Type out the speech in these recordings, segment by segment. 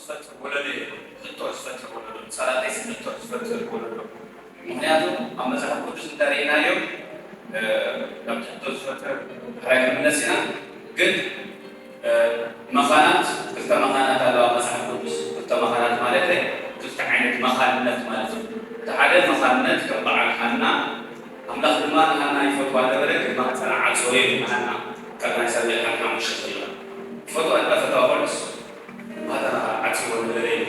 ዝፈጥር ወለዶ እዩ። ሕቶ ዝፈጥር ወለዶ፣ ጸላእተይሲ ሕቶ ዝፈጥር ወለዶ። ምኽንያቱ ኣብ መጽሓፍ ቅዱስ እንተርኢናዮ፣ እ፣ ናብ ሕቶ ዝፈጥር ሕራይ ክንምለስ ኢና። ግን፣ እ፣ መኻናት፣ ክልተ መኻናት ኣለዋ መጽሓፍ ቅዱስ። ክልተ መኻናት ማለት ክልተ ዓይነት መኻንነት ማለት እዩ። እቲ ሓደ መኻንነት ከም በዓል ሃና፣ ኣምላኽ ድማ ንሃና ይፈትዋ ነበረ፣ ግን ማህፀና ዓጽዎ እዩ ንሃና ካብ ናይ ሳሙኤል ሓደ ሓሙሽተ ትሪእዋ። ይፈትዋ እንዳ ፈተዋ ቆልዑስ ማህፀና ዓጽዎ ነበረ እዩ።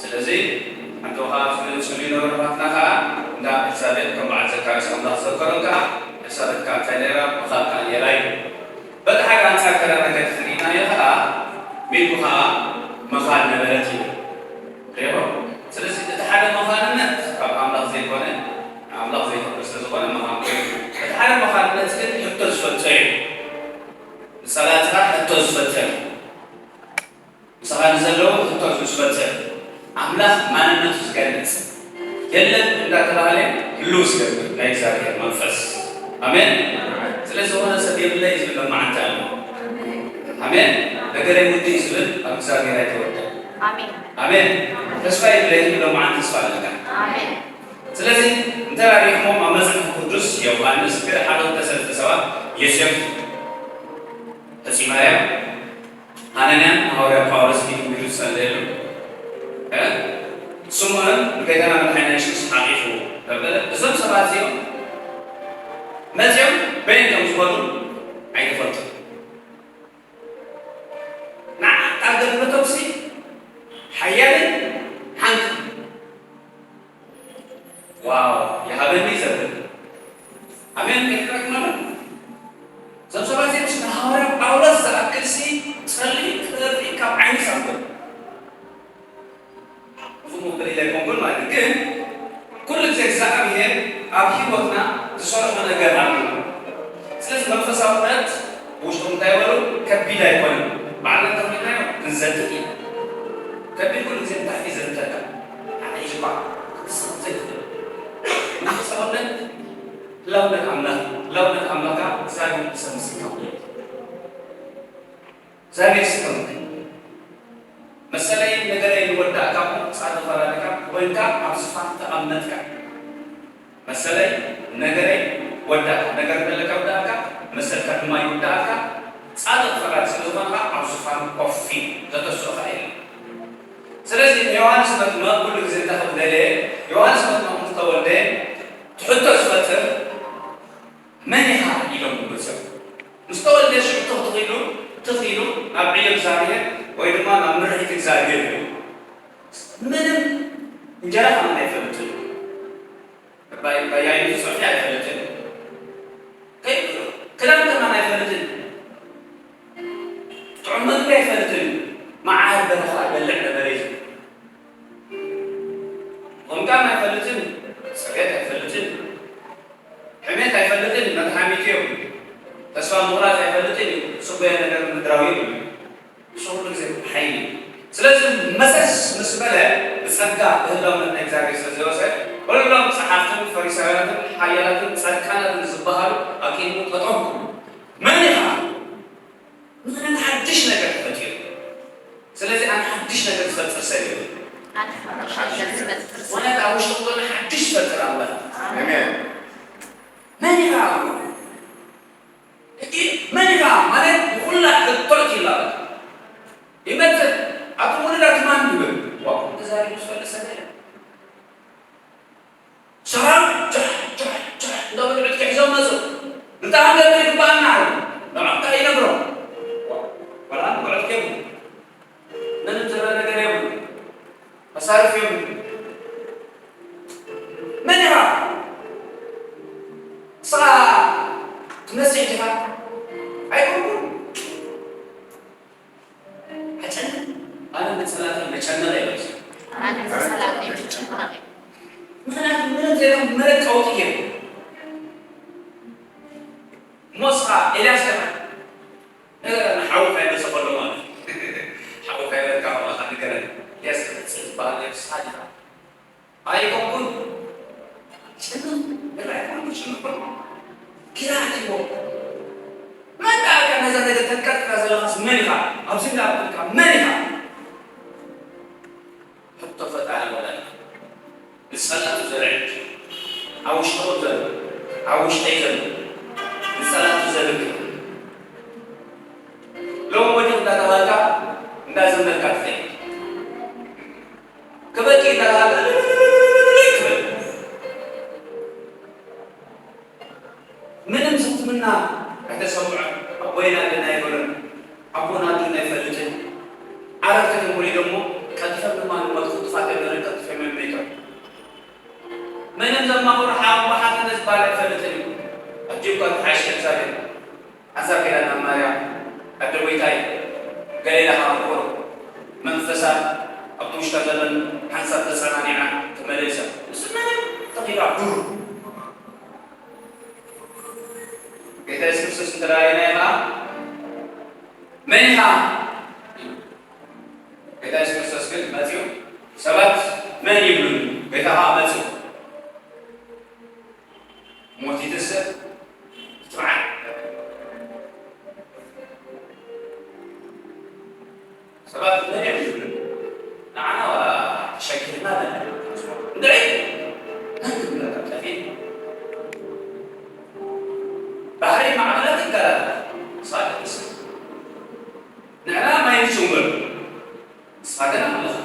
ስለዚ ሓንቲ ኸዓ ኣብዚ ዝጽልዩ ነበርባትና ኸዓ እንዳ ኤልሳቤጥ ከም በዓል ዘካርያስ ኣምላኽ ዘከሮም ከኣ ኤልሳቤጥ ከኣ እንታይ ነይራ? መኻን ከኣ ነይራ እዩ። በቲ ሓደ ኣንጻር ከዳ ነገር ትርኢናዮ ከኣ ሚልኩ ከኣ መኻን ነበረት እዩ። ሪኢኹም? ስለዚ እቲ ሓደ መኻንነት ካብ ኣምላኽ ዘይኮነ፣ ኣምላኽ ዘይፈቅዶ ስለ ዝኾነ መኻን ኮይኑ። እቲ ሓደ መኻንነት ግን ሕቶ ዝፈጥር እዩ። ንጸላእትኻ ሕቶ ዝፈጥር። ምሳኻ ንዘለዉ ሕቶ ዝፈጥር። ኣምላኽ ማንነቱ ዝገልጽ። የለን እንዳተባህለ ህልው ዝገብር ናይ እግዚኣብሔር መንፈስ። ኣሜን። ስለ ዝኾነ ሰብ የብለይ ዝብል ሎማዓንቲ ኣሎ። ኣሜን። ነገረይ ውድእ ዝብል ኣብ እግዚኣብሔር ኣይተወደን። ኣሜን። ኣሜን። ተስፋ የብለይ ዝብል ሎማዓንቲ ተስፋ ኣለካ። ኣሜን። ስለዚ እንተ ራእይኹም ኣብ መጽሓፍ ቅዱስ ዮሃንስ ገለ ሓደ ክልተ ሰለስተ ሰባት ዮሴፍ፣ ሕጺ ማርያም፣ ኣነንያን ሃዋርያ ጳውሎስ ኢዱ ቢሉ ዝጸለየሉ፣ እ? ስምዖን ንጎይታና መድሓኒና የሱስ ሓቂፉ ተበለ። እዞም ሰባት እዚኦም መጺኦም በየን ከም ዝኾኑ ኣይተፈልጡን። ንዓት ኣብ ገድሊ ተኩሲ ሓያልን ሓንቲ ዋው ይሃበኒ ዘብል ኣሜን። ከይትረክ ማለት እዞም ሰባት እዚኦም ንሃዋርያ ጳውሎስ ዝኣክልሲ ጸሊም ክእሪ ካብ ዓይኒ ሳንበብ ብዙ ምክር ኢለ ኣይኮንኩን ማለት እዩ። ግን ኩሉ ግዜ እግዚኣብሔር ኣብ ህይወትና ዝሰርሖ ነገር ኣሎ። ስለዚ መንፈሳዊ ኩነት ውሽጡ እንታይ በሉ ከቢድ ኣይኮነን። ባዕልና እንተኾይናዮ ክንዘንጥጥ ኢና። ከቢድ ኩሉ ግዜ ንታሕቲ ዘንጠልካ ሓደ ሒዝኳ ክትስቕ ዘይትኽእል። መንፈሳውነት ህላውነት ኣምላኽ እዩ። ህላውነት ኣምላኽ ከዓ እግዚኣብሔር ብሰብ ምስልካ እዩ። እግዚኣብሔር ስከምክ መሰለይ ነገረይ ወዳእካ እሞ ጻድቕ ፈራድካ ኮይንካ ኣብ ዝፋን ተቐመጥካ። መሰለይ ነገረይ ወዳእካ፣ ነገር ዘለካ ወዳእካ፣ መሰልካ ድማ ይውዳእካ። ጻድቕ ፈራድ ስለ ዝኾንካ ኣብ ዝፋን ኮፍ ኢል ዘተስኦኻ የለን። ስለዚ ንዮሃንስ መጥምቕ ኩሉ ግዜ እንታይ ክብል ደለየ? ዮሃንስ መጥምቕ ምስ ተወልደ እቲ ሕቶ ዝፈጥር መን ኢኻ ኢሎም መጽኦም። ምስ ተወልደ ሽዑ ትኽ ኢሉ፣ ትኽ ኢሉ ናብ ዕዮ እግዚኣብሔር ወይ ድማ ናብ ምርሒት እግዚኣብሔር እዩ። ምንም እንጀራ ከማን ኣይፈልጥን እዩ። ባይ-፣ ባያይኑ ዝጸፍየ ኣይፈልጥን እዩ። ከይ-፣ ክዳን ከማን ኣይፈልጥን እዩ። ጥዑም መግቢ ኣይፈልጥን እዩ። መዓር በረኻ ይበልዕ ነበረ እዩ። ቋንቋ ኣይፈልጥን እዩ። ጽሬት ኣይፈልጥን እዩ። ሕሜት ኣይፈልጥን እዩ። መድሓኒት እዩ። ተስፋ ምቑራጽ ኣይፈልጥን እዩ። ጽቡየ ነገር ምድራዊ እዩ። ንሱ ኩሉ ግዜ ሓይሊ እዩ። ስለዚ መሰስ ምስ በለ ብጸጋ ብህላውነት ናይ እግዚኣብሔር ስለ ዝወሰ፣ ኩሎም ጸሓፍትን ፈሪሳውያንን ሓያላትን ጻድቃናትን ዝበሃሉ ኣብ ቅድሚኡ ጠጠው ክብሉ። መን ኢኻ? ምኽንያት ሓድሽ ነገር ተፈጢሩ። ስለዚ ኣነ ሓድሽ ነገር ዝፈጥር ሰብ እዩ። ኣነ ሓድሽ ነገር ዝፈጥር ሰብ። ምኽንያት ኣብ ውሽጡ ዘሎ ሓድሽ ዝፈጥር ኣምላኽ። ኣሜን። መን ኢኻ? ሕጂ መን ኢኻ ማለት ንኹላ ሕቶ ይላል። ይመጽእ፣ ኣቱም ውሉዳት ማን ይብል? ዋው፣ ተዛሪቡ ዝፈልጥ ሰብ የለን። ሰራዊት ጃሕ፣ ጃሕ፣ ጃሕ እንዳበሉ ዕጥቂ ሒዞም መጹ። እንታይ ሃገር ይግባኣና ኣሉ። ንዖም እንታይ ይነግሮም? ዋላ ዕጥቂ የብሉ። ምንም ዝረአ ነገር የብሉ። መሳርሒ የብሉ። መን ኢኻ? ንስኻ ትመሲሕ ዲኻ? ኣይኮንኩን። ኣጨንቕ። ኣነ ንጸላእተይ መጨነቕ እየ። ኣነ ንጸላእተይ መጨነቕ እየ። ምኽንያቱ ምንም ዘይብሎም መሬት ቀውጢ እዮም። እሞ ንስኻ ኤልያስ ዲኻ? ንገረና፣ ሓውኻ ይመጽእ ከሎ ማለት እዩ። ሓውኻ ይበልካ፣ ከማኻ ንገረኒ። ኤልያስ ትመጽእ ዝበሃል ናይ ንስኻ ዲኻ? ኣይኮንኩን። ጭንቕ፣ ግራይ፣ ኩሉ ጭንቕ። ግራ ኣትይዎ። መን ደኣ ነዛ ነገር ተንቀጥቅጣ ዘለኻስ መን ኢኻ? ኣብዚ እንዳበልካ መን ኢኻ? ኣብ ውሽጠይ ዘሎ ንጸላእቱ ዘብክይ። ሎም ወዲቕ እንዳተባልካ እንዳዘመርካ ትኸይድ። ክበኪ እንዳተባልካ ክበል። ምንም ዝሕትምና ኣይተሰምዖን። ኣቦይን ኣደን ኣይበሎን። ኣቦን ኣደን ኣይፈልጥን። ዓረብ ተደምሩ ደሞ ቀልጢፎም ድማ ንሞት ቅልጥፋት ኣይበለን፣ ቀልጢፎም እዮም መይቶም። ምንም ዘማኽሩ ሓው ሓተነ ዝበሃል ኣይፈልጥን እዩ። ኣጆኳ ተሓይሽ ኤልሳቤጥ። ሓንሳብ ከይዳ ናብ ማርያም፣ ኣደ ጐይታይ፣ ገለ ኢላ ካብ መንፈሳት ኣብቲ ውሽጣ ዘለን ሓንሳብ ተጸናኒዓ ተመለሳ። ንሱ ምንም ተኺላ ዱር። ጌታ የሱስ ክርስቶስ እንተ ደኣ ርኣይናዮ ኸኣ፣ "መን ኢኻ?" ጌታ የሱስ ክርስቶስ ግን መጺኡ፣ ሰባት "መን ይብሉኒ?" ጌታ ኸኣ መጺኡ፣ "ሞት ይትስእ፣ ትብዓት?" ሰባት መን እዮም ዝብሉኒ? ንዓና ዋላ ተሸኪርና ኣለና። እንድዒ፣ መን ክብለካ ጠፊእና? ባሕሪ ማዕበላት ይንከላታ፣ ንስኻ ግን ትስእ። ንዕና ማይ ንጭንጎል፣ ንስኻ ግን ኣምላኽ።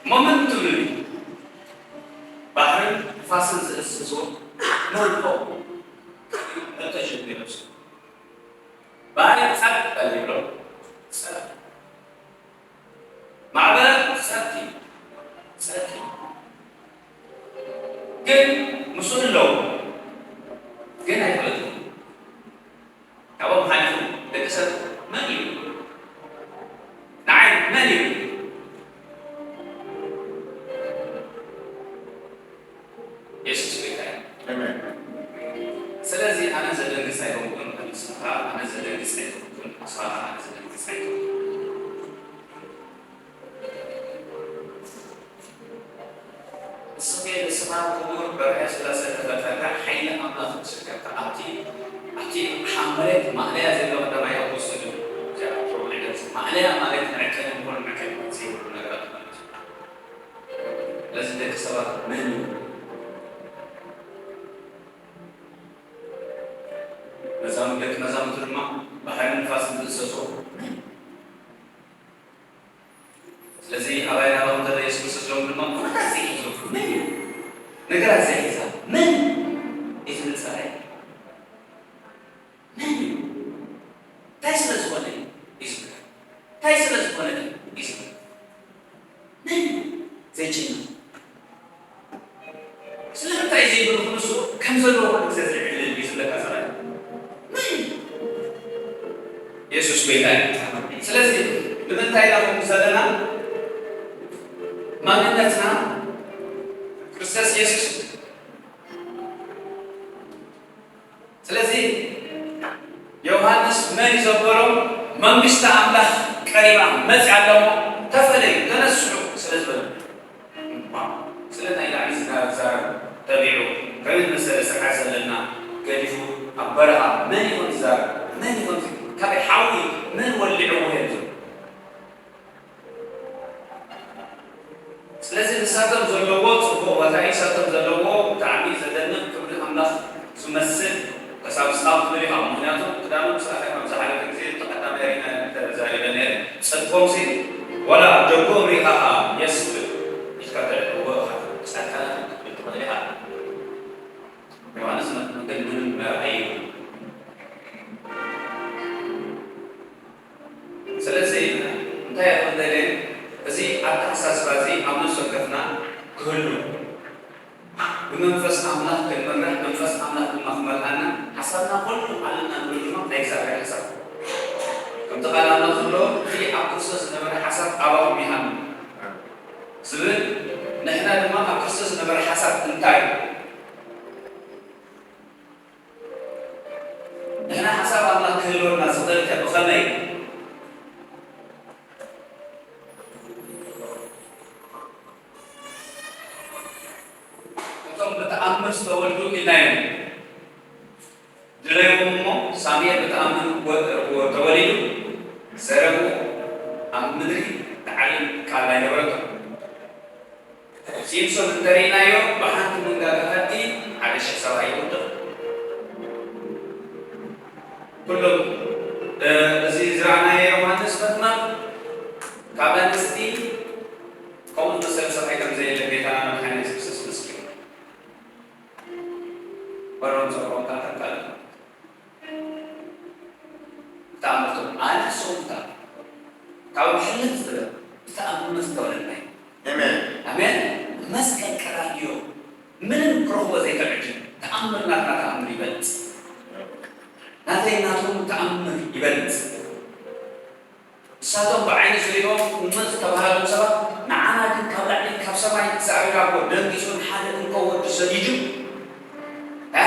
እሞ መን ትብሉኒ? ባሕርን ንፋስን ዝእዝዞ መን ይኸውን? ሕቶ ሸጉ ይነብሱ። ባሕሪ ጸጥ በል ይብሎ። ጸጥ። ማዕበል ጸጥ እዩ። ጸጥ እዩ። ግን ምስኡ ኣለዉ። ግን ኣይፈለጥኩን። ካብኦም ሓሊፉ ደቂ ሰብ መን እዩ? ንዓይ መን እዩ? የሱስ ጎይታ እዩ። ኣሜን። ስለዚ ኣነ ዘደንግጽ ኣይኮንኩን፣ ንስኻ ኣነ ዘደንግጽ ኣይኮንኩን፣ ንስኻ ኣነ ዘደንግጽ ኣይኮንኩን። ንስኺ ንስኻ ክቡር በርሀ ስላሴ ተፈጠርካ፣ ሓይሊ ኣምላኽ ዝስከብካ ኣብቲ፣ ኣብቲ ሓመሬት ማእለያ ዘይብሎ ቀዳማይ ኣፖስትል እዩ። እዚኣ ፕሮብሌም ማእለያ ማለት መዐቀኒ ምዃኑ መዐቀኒ ዘይብሉ ነገራት ማለት እዩ። ስለዚ ደቂ ሰባት መን እዩ? መዛሙር፣ ደቂ መዛሙርቱ ድማ ባሕርን ንፋስን ዝእሰሶ መን እዩ? ስለዚ ኣባይ ናባኹም እንተሎ የሱስ ክርስቶስ ሎም ድማ ኩነታት ዘይሕዞ መን እዩ? ነገራት ዘይሕዛ መን እዩ? እቲ ንጸላኢ መን እዩ? እንታይ ስለ ዝኾነ እዩ ዝብለካ? እንታይ ስለ ዝኾነ እዩ ዝብለካ? መን እዩ ዘይጭነቕ? ስለምንታይ ዘይብሉ ንሱ ከም ዘለዎ ኩሉ ግዜ ዝዕልል እዩ ዝብለካ ጸላኢ? መን እዩ? የሱስ ጎይታ እዩ። ስለዚ ንምንታይ ኢና ከምኡ ዘለና? ማንነትና ክርስቶስ የሱስ እዩ። ስለዚ ዮሃንስ መን እዩ ዘበሎ? መንግስቲ ኣምላኽ ቀሪባ መጽያ ኣለሞ፣ ተፈለዩ፣ ተነስሑ ስለ ዝበለ። እማ ስለ ናይ ላዕሊ ዝዛረብ ተቢዑ፣ ከመይ መሰለ ስርዓት ዘለና ገዲፉ ኣብ በረኻ መን ይኾን ዝዛረብ? መን ይኾን እዚ? ካበይ ሓዊ መን ወሊዕዎ እዮም ዝብሉ? ስለዚ ንሳቶም ዘለዎ ጽቡቕ ቦታ እዩ፣ ንሳቶም ዘለዎ ብጣዕሚ ዘደንቕ ክብሪ ኣምላኽ ዝመስል ቀሳውስት ካብ ትብል ኢኻ። ምኽንያቱ ክዳኖም ስራሕ ከም ዝሓለፈ ግዜ እቲ ቀዳማይ ርኢና ተዛሪበ ነይረ። ጽድቆምሲ ዋላ ደጎም ርኢኻ ኸኣ የስ ትብል ኢልካ ተዕልዎ ኢኻ። ጻድቃናት ክትብል ትኽእል ኢኻ። ዮሃንስ መጥምቅ ግን ምንም መርኣዪ የብሉን። ስለዚ እንታይ እየ ክብል ደልየ፣ እዚ ኣተሓሳስባ እዚ ኣብ ነፍሲ ወከፍና ክህሉ፣ ብመንፈስ ኣምላኽ ክንመራሕ፣ መንፈስ ኣምላኽ ድማ ክመልኣና፣ ሓሳብና ኩሉ ዓለምና ንብሎ ድማ ናይ እግዚኣብሔር ሓሳብ። ከምቲ ቃል ኣምላኽ ዝብሎ፣ እቲ ኣብ ክርስቶስ ዝነበረ ሓሳብ ኣባኹም ይሃሉ ዝብል፣ ንሕና ድማ ኣብ ክርስቶስ ዝነበረ ሓሳብ እንታይ እዩ? ንሕና ሓሳብ ኣምላኽ ክህልወና ዝኽእል ከ ብኸመይ? እቶም ብተኣምር ዝተወልዱ ኢልናዮም። ድለይዎም እሞ ሳሙኤል ብተኣምር ወ-፣ ወ-፣ ተወሊዱ፣ ዘረብኡ ኣብ ምድሪ ትዓልም ቃል ኣይነበረቶን። እቲ ሲምሶን እንተርኢናዮ ብሓንቲ መንጋጋ ኣድጊ ሓደ ሽሕ ሰብኣይ ይውድቕ። ኩሎም፣ እ፣ እዚ ዝረኣናዮ ዮሃንስ መጥምቕ ካብ ኣንስቲ ከምኡ ዝመሰለ ሰብኣይ ከም ዘየለ ጌታና መድሓኒና የሱስ ክርስቶስ መስኪሩ። በሮም ዘቆምካ ተቃለሉ። ተኣምርቶ ኣነ ስኹምታ ካብ ሕልፍ ዝበለ ብተኣምር ዝተወለድና እዩ። ኣሜን። ኣሜን። መስቀል ቀራንዮ ምንም ክረኽቦ ዘይክእል ዕድል ተኣምር ናትና ተኣምር ይበልጽ። ናተይ ናቶም ተኣምር ይበልጽ። ንሳቶም ብዓይኒ ዝሪኦም እመን ዝተባህሎም ሰባት ንዓና ግን ካብ ላዕሊ ካብ ሰማይ እግዚኣብሔር ኣቦ ደንጊጹ ንሓደ እንኮ ወዲ ሰዲዱ እ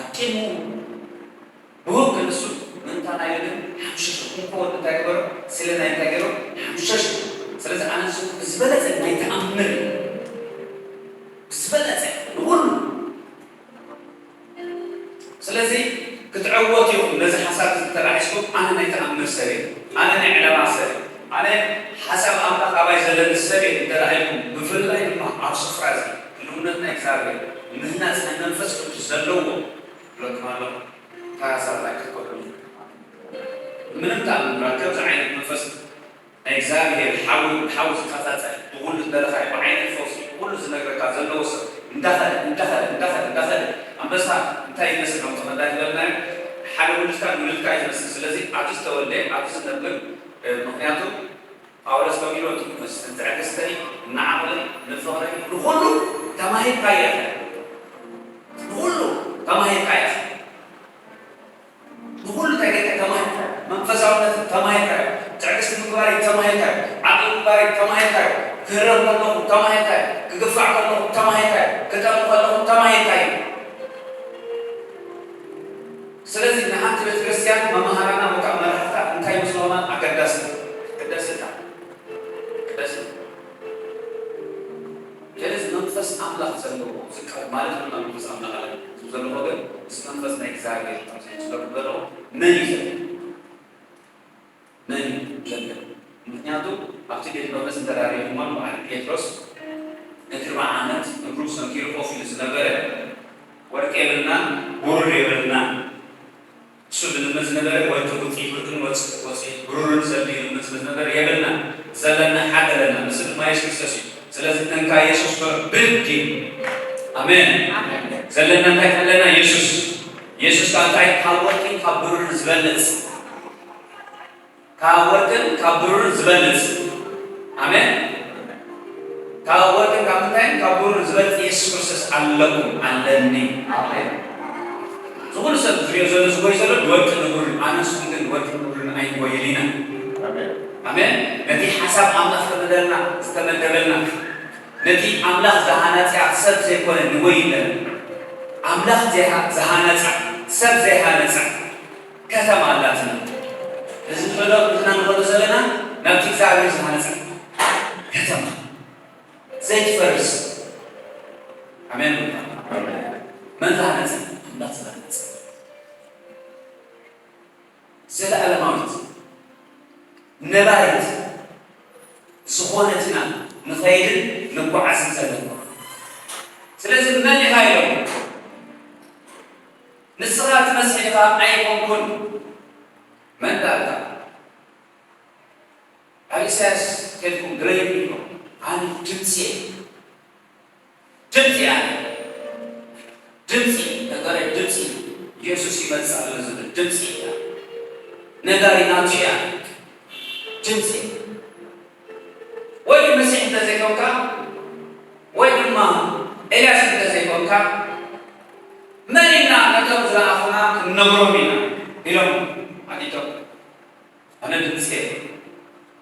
ኣቂሙ ብውክ ንሱ ምእንታና ኢሉ ግን ሓምሸሽ እንኮ ወዲ እንታይ ገበሮ ስለ ናይ እንታይ ገይሮ ሓምሸሽ። ስለዚ ኣነ ንሱ ብዝበለጸ ናይ ተኣምር እዩ። ብዝበለጸ ንኹሉ ስለዚ ክትዕወቱ ኢኹም ነዚ ሓሳብ እዚ እንተ ደኣ ሒዝኩም ኣነ ናይ ተኣምር ሰብ እየ ኣነ ናይ ዕለማ ሰብ እየ ኣነ ሓሳብ ኣምላኽ ኣባይ ዘለኒ ሰብ እየ እንተ ደኣ ኢልኩም ብፍላይ ድማ ኣብ ስፍራ እዚ ህልውነት ናይ እግዚኣብሔር ምህናጽ ናይ መንፈስ ቅዱስ ዘለዎ ይብለኩም ኣለኹ። እንታይ ሓሳብ እንታይ ክትከዱ ምንም ተኣምር ከምዚ ዓይነት መንፈስ ናይ እግዚኣብሔር ሓዊ ሓዊ ዝቃጻጸል ብኹሉ ዝደለኻዮ ብዓይነት ፈውሲ ኩሉ ዝነግረካ ዘለዎ ሰብ እንዳኸደ እንዳኸደ እንዳኸደ እንዳኸደ ኣንበሳ እንታይ ይመስል ከም ተቐዳጅ ዝበልናዮ ሓደ ውልድካ ንውልድካ እዩ ዝመስል ስለዚ ኣብዚ ዝተወልደ ኣብዚ ዝነብር ምክንያቱ ጳውሎስ ከሚሎ መስተን ትዕግስተይ ንዓቕለይ ንፍቕረይ ንኹሉ ተማሂርካዮ ኢኻ ንኹሉ ተማሂርካዮ ኢኻ ንኹሉ እንታይ ጌርካ ተማሂርካዮ፣ መንፈሳውነት ተማሂርካዮ፣ ትዕግስቲ ምግባር ተማሂርካዮ፣ ዓቕሊ ምግባር ተማሂርካዮ፣ ክህረም ከለኹ ተማሂርካዮ፣ ክግፋዕ ከለኹ ተማሂርካዮ፣ ክጠሚ ከለኹ ተማሂርካዮ። ስለዚ ንሓንቲ ቤተ ክርስቲያን መማህራና ወይ ከዓ መራሕታ እንታይ ምስ ምዃና ኣገዳሲ ኣገዳሲ እታ ኣገዳሲ ስለዚ መንፈስ ኣምላኽ ዘለዎ ዝቃል ማለት ድማ መንፈስ ኣምላኽ ኣለ ዝብሎ ዘለኹ ግን ምስ መንፈስ ናይ እግዚኣብሔር ዝገብር ዘለኹ መን እዩ ዘለ መን እዩ ዘለ ምክንያቱ ኣብቲ ቤት መቅደስ እንተዳሪኹሞ በዓል ጴጥሮስ ንትርባ ዓመት እግሩ ሰንኪሩ ኮፍ ኢሉ ዝነበረ ወርቂ የብልና ብሩር የብልና እሱ ዝልምን ዝነበረ ወርቂ ውፅኢት ወርቅን ወፅኢ ብሩርን ዘድልዩ ዝልምን ዝነበረ የብልና ዘለና ሓደ ኣለና ንሱ ድማ የሱስ ክርስቶስ እዩ ስለዚ እንካ የሱስ በ ብድ እዩ ኣሜን ዘለና እንታይ ኣለና የሱስ የሱስ ከዓ እንታይ ካብ ወርቅን ካብ ብሩርን ዝበልፅ ካብ ወርቅን ካብ ብሩርን ዝበልፅ ኣሜን ካብ ወርቅን ካብ ምንታይን ካብ ብሩርን ዝበልፅ የሱስ ክርስቶስ ኣለኩም ኣለኒ ኣሜን ዝኹሉ ሰብ ዝሪኦ ዘሎ ዝጎይ ዘሎ ንወርቂ ንብሩን ኣነ ንስኹም ግን ንወርቂ ንብሩን ኣይንጎይን ኢና ኣሜን ነቲ ሓሳብ ኣምላኽ ተመደልና ዝተመደበልና ነቲ ኣምላኽ ዝሃነፅያ ሰብ ዘይኮነ ንጎይ ኣለና ኣምላኽ ዝሃነፃ ሰብ ዘይሃነፃ ከተማ ኣላትና። እዚ ንሕዶ ብትና ንኸዶ ዘለና ናብቲ እግዚኣብሔር ዝሃነፀ ከተማ ዘይትፈርስ ኣሜን። መን ዝሃነፀ? ኣምላኽ ዝሃነፀ ዘለዓለማዊት ነባሪት ዝኾነትና ንኸይድን ንጓዓዝን ዘለና። ስለዚ መን ኢኻ ኢሎም ንስኻ ትመስል ኢኻ ኣይኮንኩን መን ዳልካ ኣብ ኢሳያስ ከድኩም ግረይብ ኢሎ ኣነ ድምፂ ድምፂ ኣነ ድምፂ ነገረ ድምፂ ኢየሱስ ይመፅእ ኣሎ ዝብል ድምፂ እያ ነጋሪ ናቱ እያ ድምፂ ወይ መሲሕ እንተዘይኮንካ ወይ ድማ ኤልያስ እንተዘይኮንካ መን ኢና ነቶም ዝለኣኹና ክንነግሮም ኢና ኢሎም ሓቲቶም ኣነ ድምፂ እየ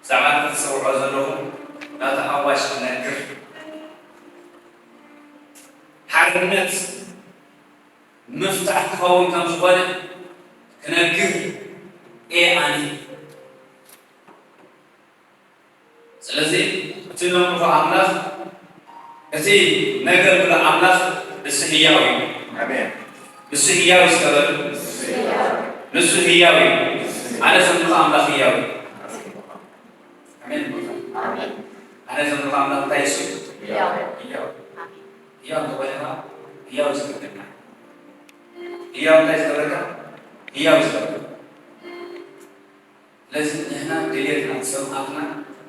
ብዛዕባ እቲ ትሰምዖ ዘለኹም ናቲ ኣዋጅ ክነግር ሓርነት ምፍታሕ ክኸውን ከም ዝኾነ ክነግር እየ ኣነ ስለዚ እቲ ነምልኾ ኣምላኽ እቲ ነገልግሎ ኣምላኽ ንሱ ህያው እዩ ኣሜን። ንሱ ህያው እዩ እስከ በሉ ንሱ ህያው እዩ ኣነ ዘምልኾ ኣምላኽ ህያው እዩ ኣሜን ኣሜን። ኣነ ዘምልኽ ኣምላኽ እንታይ እሱ? ህያው። ህያው። ኣሜን። ህያው እንተኾይንኻ፣ ህያው ዝገብረካ። ህያው እንታይ ዝገብረካ? ህያው ዝገብረካ። ስለዚ ንሕና ድሌትና፣ ጽምኣትና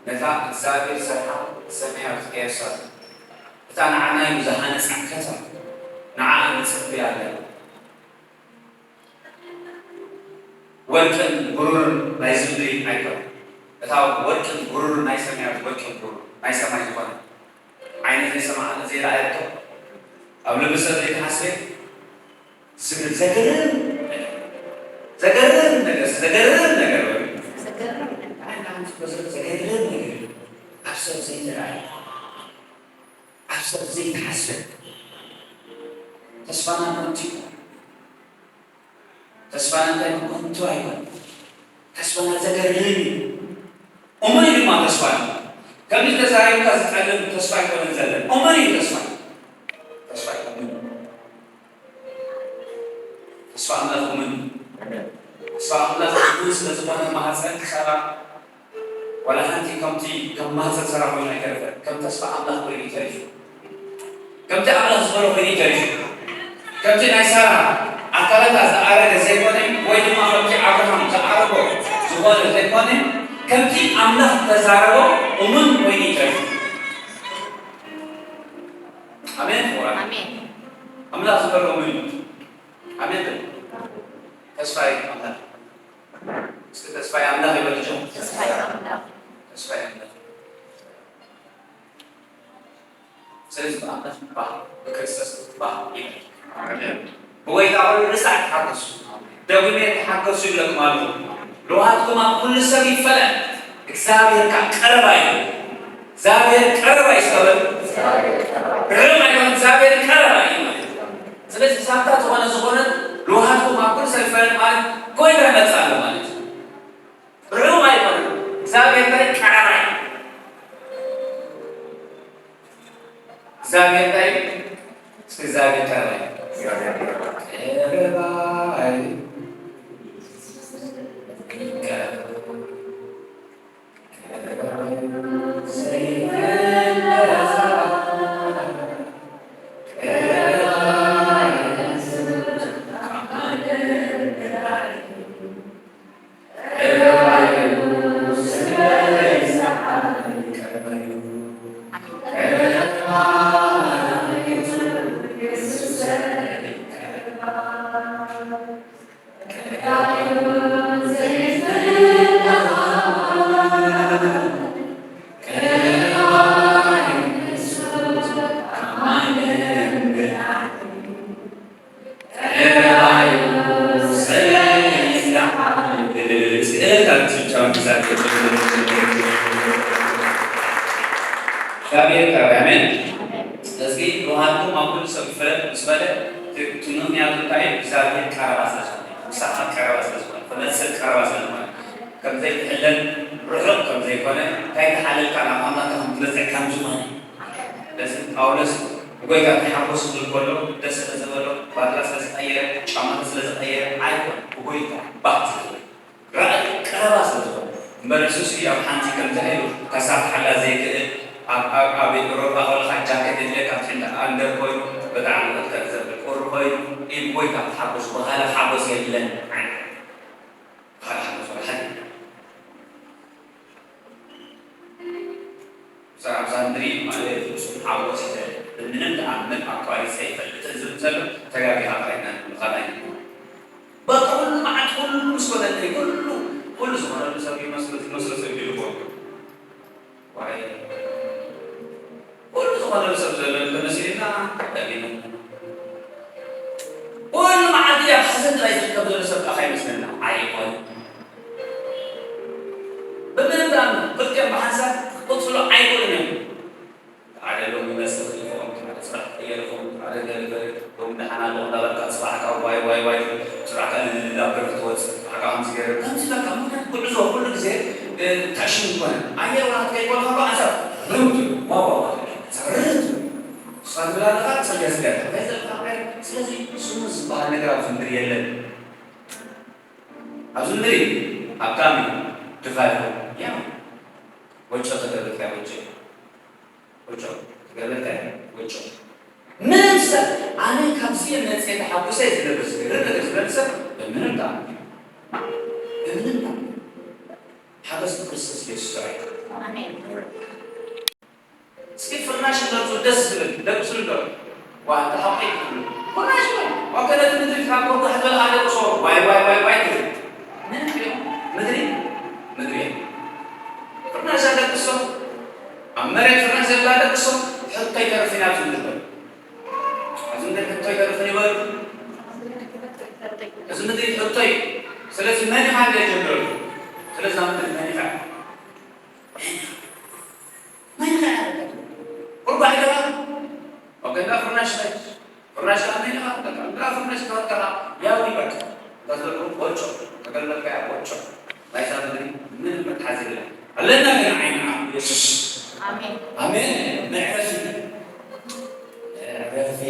ነታ እግዚኣብሔር ዝሰርሓ ሰማያዊት ኤርሳሌም፣ እታ ንዓና እዩ ዝሃነጻ ከተማ፣ ንዓኣ ንጽበያ ኣለና። ወርቅን ብሩርን ናይዚ ምድሪ ኣይኮነን። እታ ወርቅን ብሩርን ናይ ሰማያት ወርቅን ብሩር ናይ ሰማይ ዝኾነ ዓይኒ ዘይሰምዓ ዘይረኣየቶ ኣብ ልቢ ሰብ ዘይተሓስበ ዝብል ዘገርም ነገር። ዘገርም ነገር፣ ዘገርም ነገር ወይ ዘገርም ነገር። ኣይ፣ ንዓና ዝገርም ዘገርም ነገር እዩ። ኣብ ሰብ ዘይተረኣየ፣ ኣብ ሰብ ዘይተሓስበ ተስፋና ከንቱ እዩ። ተስፋና እንታይ ከንቱ ኣይኮነን። ተስፋና ዘገርም እዩ። እሙን እዩ ድማ ተስፋና። ከምዚ ተዛሪብካ ዝጠልም ተስፋ ኣይኮነን ዘለን። እሙን እዩ ተስፋ። ተስፋ እዩ እሙን። ተስፋ ኣምላኽ እሙን እዩ። ተስፋ ኣምላኽ እሙን ስለ ዝኾነ ማህፀን ሳራ ዋላ ሓንቲ ከምቲ ከም ማህፀን ሳራ ኮይኑ ኣይተረፈን። ከም ተስፋ ኣምላኽ ኮይኑ እዩ ተሪፉ። ከምቲ ኣምላኽ ዝበሎ ኮይኑ እዩ ተሪፉ። ከምቲ ናይ ሳራ ኣካላታ ዝኣረገ ዘይኮነ ወይ ድማ ከምቲ ኣብርሃም ዝኣረጎ ዝኾነ ዘይኮነ ከምቲ ኣምላኽ ተዛረቦ እሙን ኮይኑ እዩ ተሪፉ። ኣሜን። ኣሜን። ኣምላኽ ዝበሎ እሙን እዩ። ኣሜን። ተስፋ እዩ ኣምላኽ። እስኪ ተስፋ ኣምላኽ ይበል። ተስፋ ኣምላኽ። ተስፋ ኣምላኽ። ስለዚ ብኣምላኽ ባህ፣ ብክርስቶስ ባህ ይበል። ኣሜን። ብጎይታ ኩሉ ሳዕ ተሓጎሱ። ደጉሜ ተሓጎሱ ይብለኩም ኣለኹ። ለውሃትኩም ኣብ ኩሉ ሰብ ይፈለጥ። እግዚኣብሔር ከኣ ቀረባ እዩ። እግዚኣብሔር ቀረባ እዩ። እስከ በሉ። ርሕቕ ኣይኮነን፣ እግዚኣብሔር ቀረባ እዩ ማለት እዩ። ስለዚ ሳንታ ዝኾነ ዝኾነ ለውሃትኩም ኣብ ኩሉ ሰብ ይፈለጥ ማለት ጎይታ ይመጽእ ኣሎ ማለት እዩ። ርሑቕ ኣይኮነን። እግዚኣብሔር እንታይ ቀረባ እዩ። እግዚኣብሔር እንታይ እዩ? እስኪ እግዚኣብሔር ቀረባ እዩ። ቀረባ እዩ። እግዚአብሔር ይባረክ። አሜን። ስለዚህ ለውሃትኩም ኣብ ኩሉ ሰብ ይፈለጥ ምስ በለ እቲ ምኽንያቱ እንታይ እዩ? እግዚኣብሔር ቀረባ ስለ ዝኾነ፣ ምሳኻ ቀረባ ስለ ዝኾነ፣ ክመጽእ ቀረባ ስለ ዝኾነ፣ ከም ዘይትሕለል ርሑቕ ከም ዘይኮነ፣ እንታይ ተሓለልካ ናብ ኣምላኽካ ከም ትበጽሕ ከም ዝኾነ። ስለዚ ጳውሎስ ብጎይታ ተሓጎስ ክብል ከሎ ደስ ስለ ዝበሎ፣ ባድላ ስለ ዝቐየረ፣ ጫማታት ስለ ዝቐየረ ኣይኮነን፣ ብጎይታ ባህ ስለ ዝበለ። ራእይ ቀረባ ስለ ዝኾነ እምበር፣ ንሱሲ ኣብ ሓንቲ ከምዚ ኢሉ ከሳብ ሓላ ዘይክእል፣ ኣብ፣ ኣብ፣ ኣብ ኤውሮጳ ከለኻ ጃኬት የድልየካ፣ ትሕቲ ኣንደር ኮይኑ ብጣዕሚ ክትከድ ዘብል ቁሪ ኮይኑ፣ ኢድ ጎይታ ክትሓጎስ፣ ብኻልእ ሓጎስ የለን ዓይነት። ብኻልእ ሓጎስ ወላ ሓደ የለን። ብዛዕባ እዛ ምድሪ ማለት ፍጹም ሓጎስ ይደለ፣ ብምንም ተኣምር ኣቋሪጸ ይፈልጥን ዝብል ዘሎ ተጋጊኻ ጥራይ ኢና ንብሉኻ ናይ ልቡ። በቃ ኩሉ መዓት፣ ኩሉ ምስ ኮነ እንድዒ፣ ኩሉ፣ ኩሉ ዝኾነሉ ሰብ ይመስሎ፣ ዝመስሎ ሰብ ይድልዎ። ዋይ፣ ኩሉ ዝኾነሉ ሰብ ዘሎ እንተመሲሉና፣ ደጊሙ። ኩሉ መዓልቲ ኣብ ሓዘን ጥራይ ዝርከብ ዘሎ ሰብ ከኣ ይመስለና። ኣይኮነን። ብምንም ተኣምር ክልቲኦም ብሓንሳብ ክቕጽሉ ኣይክእሉን እዮም። ሓደ ሎሚ መስርሕ ኢኹም፣ ሓደ ስራሕ ቀየርኩም፣ ሓደ ገለ ገለ፣ ሎሚ ደሓን ኣለኹ እንዳበልካ፣ ጽባሕ ከኣ ዋይ ዋይ ዋይ ትብል፣ ጽባሕ ከኣ ልልል ኣብ ደርፊ ትወጽእ፣ ጽባሕ ከኣ ከምዚ ገይረ፣ ከምዚ በቃ፣ ምኽንያት ጉዕዞ ኩሉ ግዜ፣ እ፣ ተዕሽም ይኮነ። ኣየር ወላ ክትከይድ ከለኻ እኮ ሓንሳብ ርም ትብል፣ ዋው ዋው ዋው፣ ሓንሳብ ርም ትብል። ንስኻ ትብል ኣለኻ፣ ጽርግያ ጽርግያ ትብል። እንታይ ዘለካ ምኽንያት? ስለዚ ስሙዝ ዝበሃል ነገር ኣብዚ ምድሪ የለን። ኣብዚ ምድሪ ሃብታም ኢኹም፣ ድኻ ኢኹም፣ ያው ወጮ ተገብርካ ወጮ። ወጮ፣ ትገለልካ ወጮ። ምንም ሰብ ኣነ ካብዚ መጽሔ ተሓጉሰ ዝለበስ ዝገርም ነገር ዝበል ሰብ ብምንም ተኣምር፣ ብምንም ተኣምር ሓገዝ ክርስቶስ ኢየሱስ ጥራይ። ኣሜን። እስኪ ፍርናሽ እንደርሱ ደስ ዝብል ደቅሱ እንዶ ዋ ተሓቂ ፍርናሽ ወይ ዋከለት ምድሪ ካብ ኮርዶ ሕበል ኣደቅሶ ዋይ ዋይ ዋይ ዋይ ትብል። ምንም ምድሪ ምድሪ ፍርናሽ ኣደቅሶ ኣብ መሬት ፍርናሽ ዘላ ኣደቅሶ ሕቶ ይተርፍ ኢና ዝብል። ኣብዚ ምድሪ ሕቶ ይተርፍ ይበሉ። እዚ ምድሪ ሕቶ እዩ። ስለዚ መን ኢኻ እንደ ጀምረሉ። ስለዚ ኣብ ምድሪ መን ኢኻ? መን ኢኻ? ቁርባ ኢኻ? ወገንዳ ፍርናሽ ነች። ፍርናሽ ከኣ መን ኢኻ? እንዳ ፍርናሽ ከኣ ያው ይበቃ። እንዳ ዘለኩም ወጮ። ተገለልካ ወጮ። ናይዛ ምድሪ ምንም መትሓዚ የለን። ኣለና ግን ዓይኒ ኣብ ኢየሱስ። ኣሜን። ኣሜን። መዕረፊ። መዕረፊ።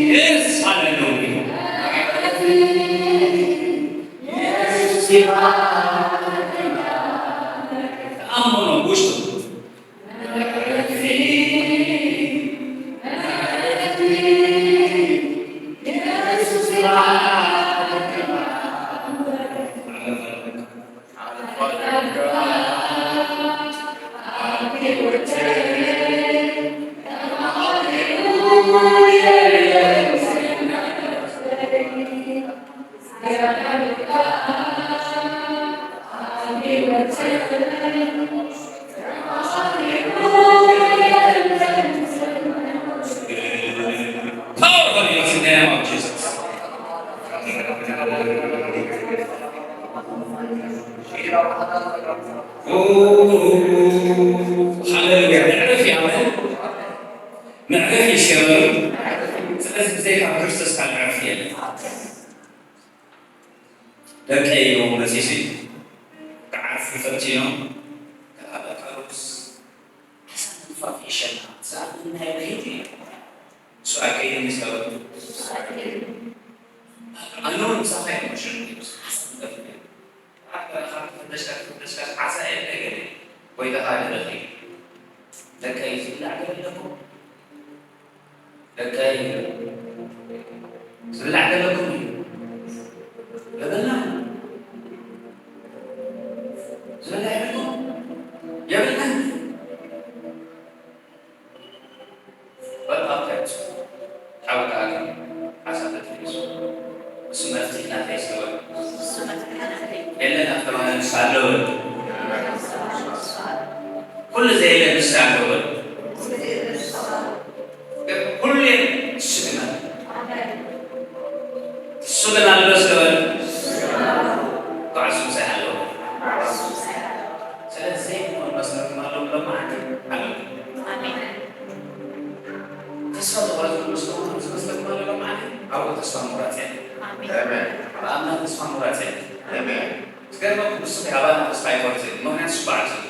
Yes, hallelujah. Amono gusto. Power in the name of Jesus. ሃሌሉያ። መዕረፊ ኣሜን። መዕረፊ ይሽከረሉ። ስለዚ ብዘይካ ክርስቶስ ካልእ ዕረፍቲ የለን። ደቀይ ኢሎም መጺሲ ክዓርፉ ፈቲኖም። ከኣበቃሉስ ሓሳብ ምንፋፍ ይሸና። ሰኣት ምንታይ መሄድ እዩ። እሱ ኣከይድን ምስ ገበቱ። ኣነ እውን ምሳኻ እየ መሸኑ። ሓሳብ ምንፋፍ እዩ። ኣብ በረኻ ክፍተሽካ ክፍተሽካ ዓሳ የለ ገለ። ጎይታኻ ገለ ኸይዱ። ደቀይ ዝብላዕ ገለ ኣለኩም? ደቀይ ዝብላዕ ዘለኩም እዩ። የብልና። ዝብላዕ የብልኩም? የብልናን። በቃ ከት ሓውካ ግን ሓሳብ ተትልሱ። እሱ መፍትሒ ናተይ ስለ የለን ኣፍተማነ ንሳ ኣለወ። ኩሉ ዘየለ ንሳ ኣለወ። ሁሌም እሱ ግን ኣሎ። እሱ ግን ኣሎ እስከ በል። ጓዕሱ ምሳይ ኣለዎ። ስለዚህ ዘይኮን መስለኩም ኣለዉ ብሎም መዓልቲ ኣለዉ። ተስፋ ዝቆረጽ መስለኩም ኣብዚ መስለኩም ኣለዉ ብሎም መዓልቲ ኣብኡ ተስፋ ምቁራጽ የለን። ኣሜን። ኣብ ኣምላኽ ተስፋ ምቁራጽ የለን። ኣሜን። ዝገርመኩም ንሱ ካባና ተስፋ ኣይቆርጽ እዩ። ምኽንያቱ እሱ በዓል ስለ ዝኾነ።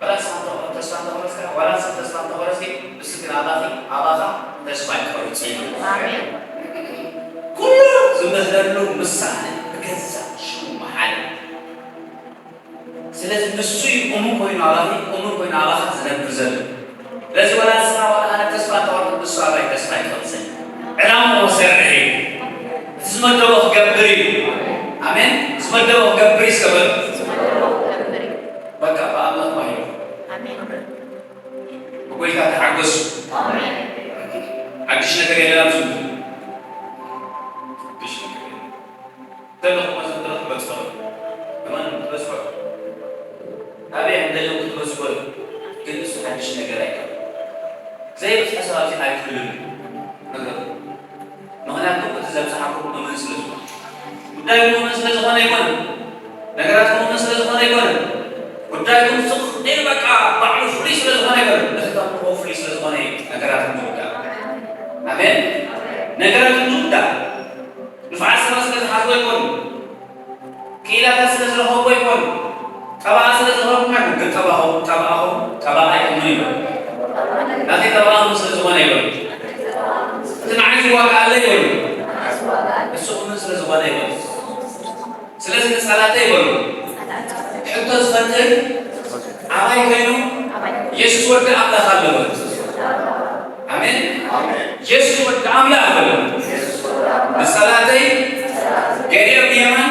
ዋላ ንስኻ እንተ-፣ ተስፋ እንተቆረጽካ፣ ዋላ ንስኻ ተስፋ እንተቆረጽኪ፣ ንሱ ግን ኣባኺ፣ ኣባኻ ተስፋ ኣይቆርጽ እዩ። ኣሜን። ኩሉ ዝምህረሉ ምሳሌ ብገዛእ ሽሙ መሓሪ። ስለዚ ንሱ እዩ እሙን ኮይኑ ኣባኻ ናባኻ ዝነብር ዘሎ። ስለዚ ወላ ንስኻ ወላ ኣነ ተስፋ እንተቖርጽ፣ ንሱ ኣባይ ተስፋ ኣይቆርጽን። ዕላምኡ ክሰርሕ እዩ። እቲ ዝመደቦ ክገብር እዩ። ኣሜን። ዝመደቦ ክገብር እዩ። እስከ በሉ። በቃ ብኣምላኽ ማሂሩ። ብጎይታ ተሓጎሱ። ሓድሽ ነገር የለን ኣብዚ ምድሪ። ሓድሽ ነገር የለን። ዘለኹም መዘንተኹም በጽሑ። ከማን ክትበጽሑ። ኣበይ እንደለኹም ክትበጽሑ። ግን እሱ ሓድሽ ነገር ኣይኮነን። ዘይበጽሐ ሰብ ኣብዚ ኣይክህሉን እዩ። ነገሩ። ምኽንያቱ እቲ ዘብጽሓኩም እሙን ስለ ዝኾነ። ጉዳይኩም እሙን ስለ ዝኾነ ኣይኮነን። ነገራትኩም እሙን ስለ ዝኾነ ኣይኮነን። ጉዳይኩም ስቕ ኢሉ በቃ ባዕሉ ፍሉይ ስለ ዝኾነ ኣይኮነን። እቲ ተምልኽዎ ፍሉይ ስለ ዝኾነ እዩ ነገራትኩም ዝውዳእ። ኣሜን። ነገራትኩም ዝውዳእ። ንፉዓት ሰባት ስለ ዝሓዝዎ ኣይኮኑን። ክኢላታት ስለ ዝረኸብዎ ኣይኮኑን። ጠበቓ ስለ ዝረኸብኩም ኣይኮኑን። ግን ጠበቓኹም፣ ጠበቓኹም፣ ጠበቓይ እሙን ይበሉ። ናተይ ጠበቓ እሙን ስለ ዝኾነ ይበሉ። እቲ ንዓይ ዝዋጋኣለይ ይበሉ። እሱ እሙን ስለ ዝኾነ ይበሉ። ስለዚ ንጸላእተይ ይበሉ። ሕቶ ዝፈጥር ኣባይ ኮይኑ የሱስ ወዲ ኣምላኽ ኣሎ በሉ። ኣሜን። የሱስ ወዲ ኣምላኽ በሉ። ንጸላእተይ ገሊኦም ንየማን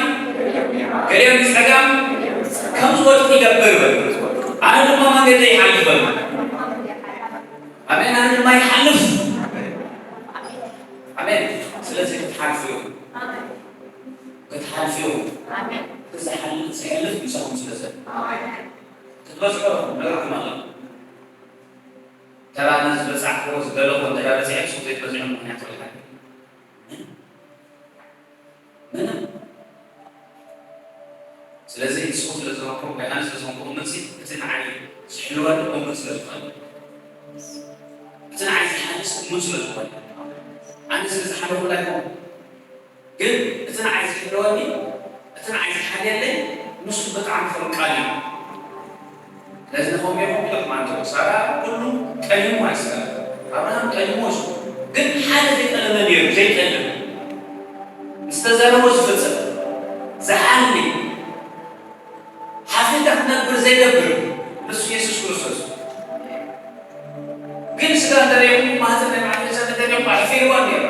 ገሊኦም ንጸጋም ከም ዝወድቁ ይገብር በሉ። ኣነ ድማ መንገደይ ይሓልፍ በሉ። ኣሜን። ኣነ ድማ ይሓልፍ። ኣሜን። ስለዚ ክትሓልፉ ኢኹም። ክትሓልፉ ኢኹም። ኣሜን። እቲ ዝሓል-፣ ዝሕልፍ ምሳኹም ስለ ዘሎ። ኣሜን። ክትበጽሑ ኢኹም። ነግረኩም ኣለኹ። ተራ ነዚ ዝበጻሕክዎ ዝደለኹዎ እንተ ደኣ በጺሐ፣ ንስኹም ዘይትበጽሑ ምኽንያት የብልካን። ምንም። ስለዚ ንስኹም ስለ ዝኾንኩም ወይ ኣነ ስለ ዝኾንኩ እምንሲ፣ እቲ ንዓይ ዝሕልወኒ እሙን ስለ ዝኾነ። እቲ ንዓይ ዝሓልስ እሙን ስለ ዝኾነ። ኣነ ስለ ዝሓለኹላ ኣይኮንኩን። ግን እቲ ንዓይ ዝሕልወኒ፣ እቲ ንዓይ ዝሓልየለይ ንሱ ብጣዕሚ ፍሩይ ቃል እዩ። ስለዚ ንኸምኡ ኢኹም ኢለኩም ኣንተ ሳራ ኩሉ ጠሊሙ ኣይስራን። ኣብርሃም ጠሊሙ እዩ። ግን ሓደ ዘይጠለመ ነይሩ፣ ዘይጠልም። ዝተዛረቦ ዝፍጽም፣ ዝሓሊ፣ ሓፊርካ ክትነብር ዘይገብር፣ ንሱ የሱስ ክርስቶስ። ግን ስጋ እንተሪእኹም፣ ማህፀን ናይ ማዕፀን ሰብ እንተሪእኹም፣ ኣሕፊርዋ ነይሩ።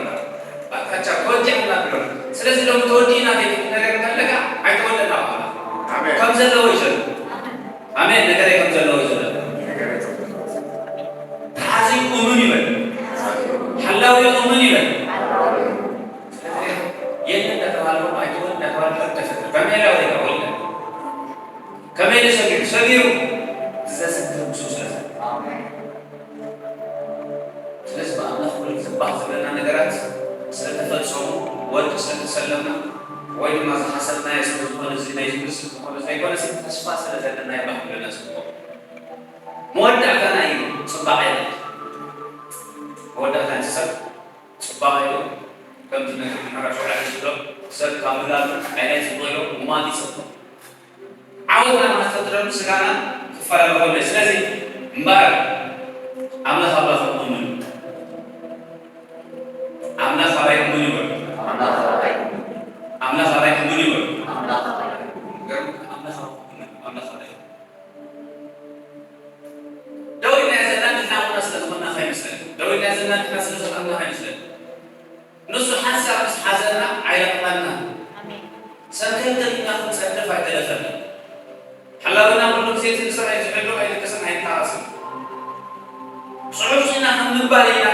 ባካቻ ተወዲእና ብሎ። ስለዚ ሎም ተወዲእና ዘይትብል ነገር እንተለካ፣ ኣይተወለድና በሃላ። ኣሜን። ከም ዘለዎ እዩ ዘሎ። ኣሜን። ነገረይ ከም ዘለዎ እዩ ዘሎ። ተሓዚ እሙን ይበል። ሓላዊ እሙን ይበል። የለ እንዳተባለ፣ ኣይትወል እንዳተባለ፣ ተፈጥረ። ከመይ ኢላ ወሪዳ ወሪዳ? ከመይ ኢሉ ሰጊሩ? ሰጊሩ። ዘሰግር ንሱ ስለ ዘሎ። ስለዚ ብኣምላኽ ኩሉ ግዜ ባህ ዝብለና ነገራት ስለተፈጸሙ፣ ወርቂ ስለተሰለምና፣ ወይ ድማ ዝሓሰብናዮ ስለ ዝኾነ፣ እዚ ናይ ዝምስል ዝኾነ ዘይኮነ፣ ተስፋ ስለ ዘለና እዩ ባህ ዝብለና ዝግብኦ። መወዳእታና እዩ ጽባቐ የለን። መወዳእታ እቲ ሰብ ጽባቐ እዩ። ከምቲ ነቲ ምዕራፍ ሸውዓተ ዝብሎ፣ ሰብ ካብ ምላቱ ዓይና ይጽብቕ ኢሎ፣ ምማት ይጽብቕ። ዓወትና ማስተትረሉ ስጋና ክፈላለ ከሎ እዩ። ስለዚ እምበኣር ኣምላኽ ኣባኹም እሙን እዩ። ኣምላኽ ኣባይ እሙን ይበሉ። ኣምላኽ ኣባይ እሙን ይበሉ። ገርም፣ ኣምላኽ ኣባኹም እሙን እዩ። ኣምላኽ ኣባይ እሙን። ደው ኢልና ዘለና ንሕና እሙናት ስለ ዝኾንና ከይመስለኒ። ደው ኢልና ዘለና ንሕና ስለ ዝኾንና ከይመስለኒ። ንሱ ሓንሳብ ምስ ሓዘና ኣይለቕቐናን። ኣሜን። ሰንከል ተሊና ክንጸድፍ ኣይገደፈናን። ሓላዊና ኩሉ ግዜ እቲ ንስራሕ እዩ ዝሕሉ፣ ኣይልቀስን ኣይተሓዋስን። ጽሑፍ ስኢና ከም ምባል ኢና